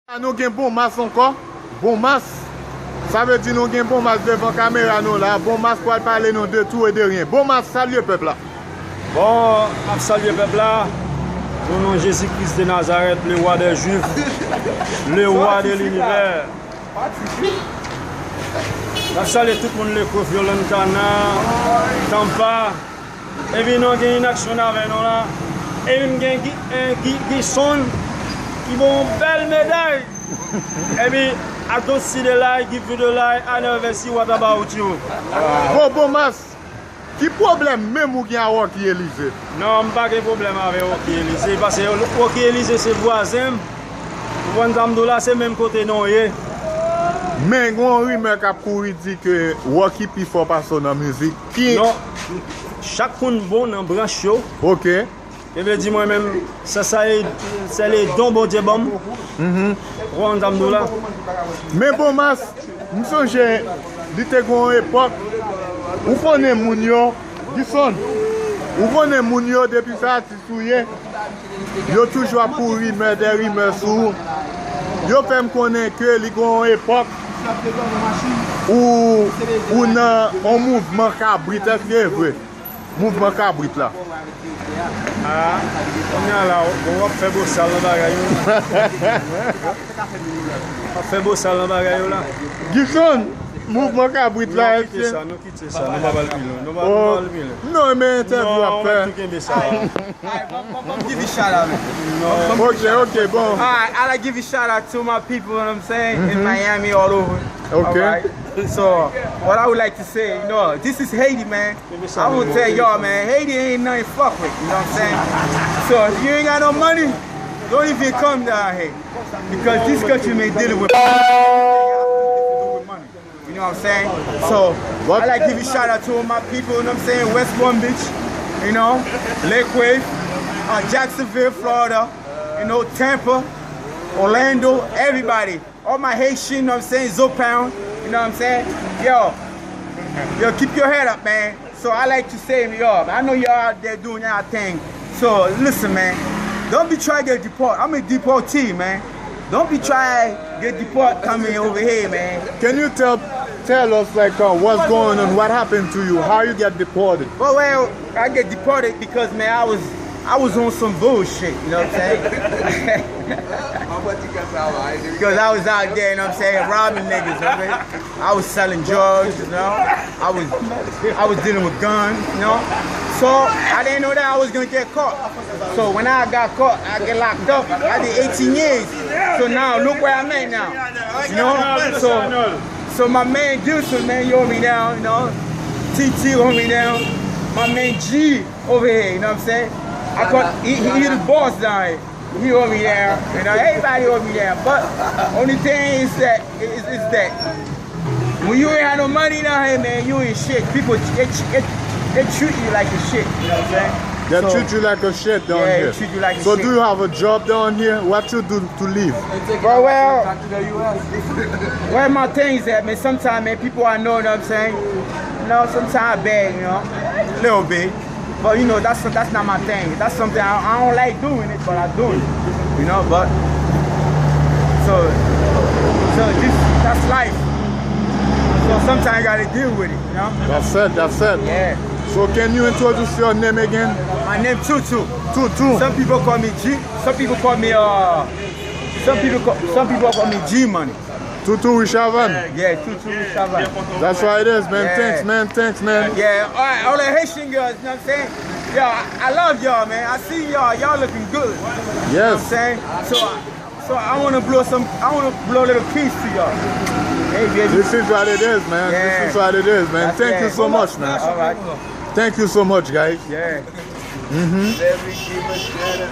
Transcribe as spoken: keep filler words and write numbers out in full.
La nou gen Bon Mas ankò. Bon Mas. Sa vle di nou gen Bon Mas devan kamera nou la. Bon Mas pral pale nou de tout e de ryen. Bon Mas, salye pèp la. Bon, m ap salye pèp la. O non Jezi Kris de Nazarèt, le roi des Juifs, le roi de l'univers. M ap salye tout moun Lekwef, Yolantana, Tampa. Epi nou gen Inaksyon avè nou la. Epi m gen Gi, eh, Gi, Gison ki ban yon bèl meday. Epi, I don't see the light, give you the light, I never see what about you. Bon, Bon Mas, ki pwoblèm menm ou gen a Rocky Elize? Non, m pa gen pwoblèm avè Rocky Elize, paske Rocky Elize se vwazen m. Ou konprann sa m di w la, se menm kote nou ye. Men gen yon rimè k ap kouri di ke Rocky pi fò pase w nan mizik. Ki... Non, chak moun bon nan branch yo. Ok. E vle di mwen menm, sa, sa e, se le don Bondye ban m. Mhm. Ou konprann sa m di w la? Men Bon Mas, m sonje li te gen yon epòk, ou konnen moun yo, Gison, ou konnen moun yo depi sa atis ou ye, yo toujou ap pou rimè, de rimè sou ou. Yo fè m konnen ke li gen yon epòk ou, ou nan yon mouvman kabrit, èske e vre? Mouvman kabrit la. Ah, kounye a la, w, w ap fè bosal nan bagay yo. W ap fè bosal nan bagay yo la. Gison, mouvman kabrit la, èske... Non, kite sa, nou kite sa, nou pa pral pi lwen. Nou pa, nou pa pral pi lwen. Non, men entèvyou ap fè. Non, ou mèt tou kenbe sa. Alright, bon, bon, bon, give you shout out, man. Non. Ok, ok, bon. Alright, I like give you shout out to my people, you know what I'm saying, in Miami, all over. Okay. Alright. So, what I would like to say, you know, this is Haiti, man. I want to tell y'all, man, Haiti ain't nothing to fuck with, you know what I'm saying? So, if you ain't got no money, don't even come down here. Because this country may dealing with money. You know what I'm saying? So, I like give a shout out to all my people, you know what I'm saying? West Palm Beach, you know, Lake Wave, uh, Jacksonville, Florida, you know, Tampa, Orlando, everybody. All my Haitian, you know what I'm saying? Zopound, you know what I'm saying? Yo, yo, keep your head up, man. So I like to say, yo, I know y'all out there doing y'all thing. So listen, man, don't be trying to get deport. I'm a deportee, man. Don't be trying to get deport coming over here, man. Can you tell, tell us, like, uh, what's going on? What happened to you? How you get deported? Well, well, I get deported because, man, I was, I was on some bullshit, you know what I'm saying? Because I was out there, you know what I'm saying, robbing niggas, okay? I was selling drugs, you know. I was, I was dealing with guns, you know. So I didn't know that I was gonna get caught. So when I got caught, I get locked up. I did eighteen years. So now look where I'm at now. You know? So, so my man Gilson, man, he hold me down, you know. T T hold me down. My man G over here, you know what I'm saying? I caught, he, he, he the boss down here. He hold me down. You know, everybody hold me down. But only thing is that, is, is that when you ain't have no money down here, man, you ain't shit. People, they, they, they treat you like a shit. You know what I'm saying? They treat you like a shit down here. Yeah, they treat you like a shit. So do you have a job down here? What you do to live? But well, where my things at, man? Sometimes, man, people I know, you know what I'm saying? You know, sometimes I beg, you know, a little bit. But you know, that's, that's not my thing. That's something I, I don't like doing it, but I do it. You know, but so, so this, that's life. So sometimes you gotta deal with it, you know? That's it, that's it. Yeah. So can you introduce your name again? My name Tutu. Tutu. Some people call me G. Some people call me, uh, some people call, some people call me G Money. Tutu Richavon. Yeah, Tutu Richavon. That's what it is, man. Yeah. Thanks, man. Thanks, man. Yeah, all right, all the Haitian girls, you know what I'm saying? Yo, I, I love y'all, man. I see y'all. Y'all looking good. Yes. You know what I'm saying? So, so I want to blow some, I want to blow a little piece to y'all. Hey, baby. This is what it is, man. Yeah. This is what it is, man. Thank you so much, man. All right. Thank you so much, guys. Yeah. Mm-hmm. Let me give a shout out.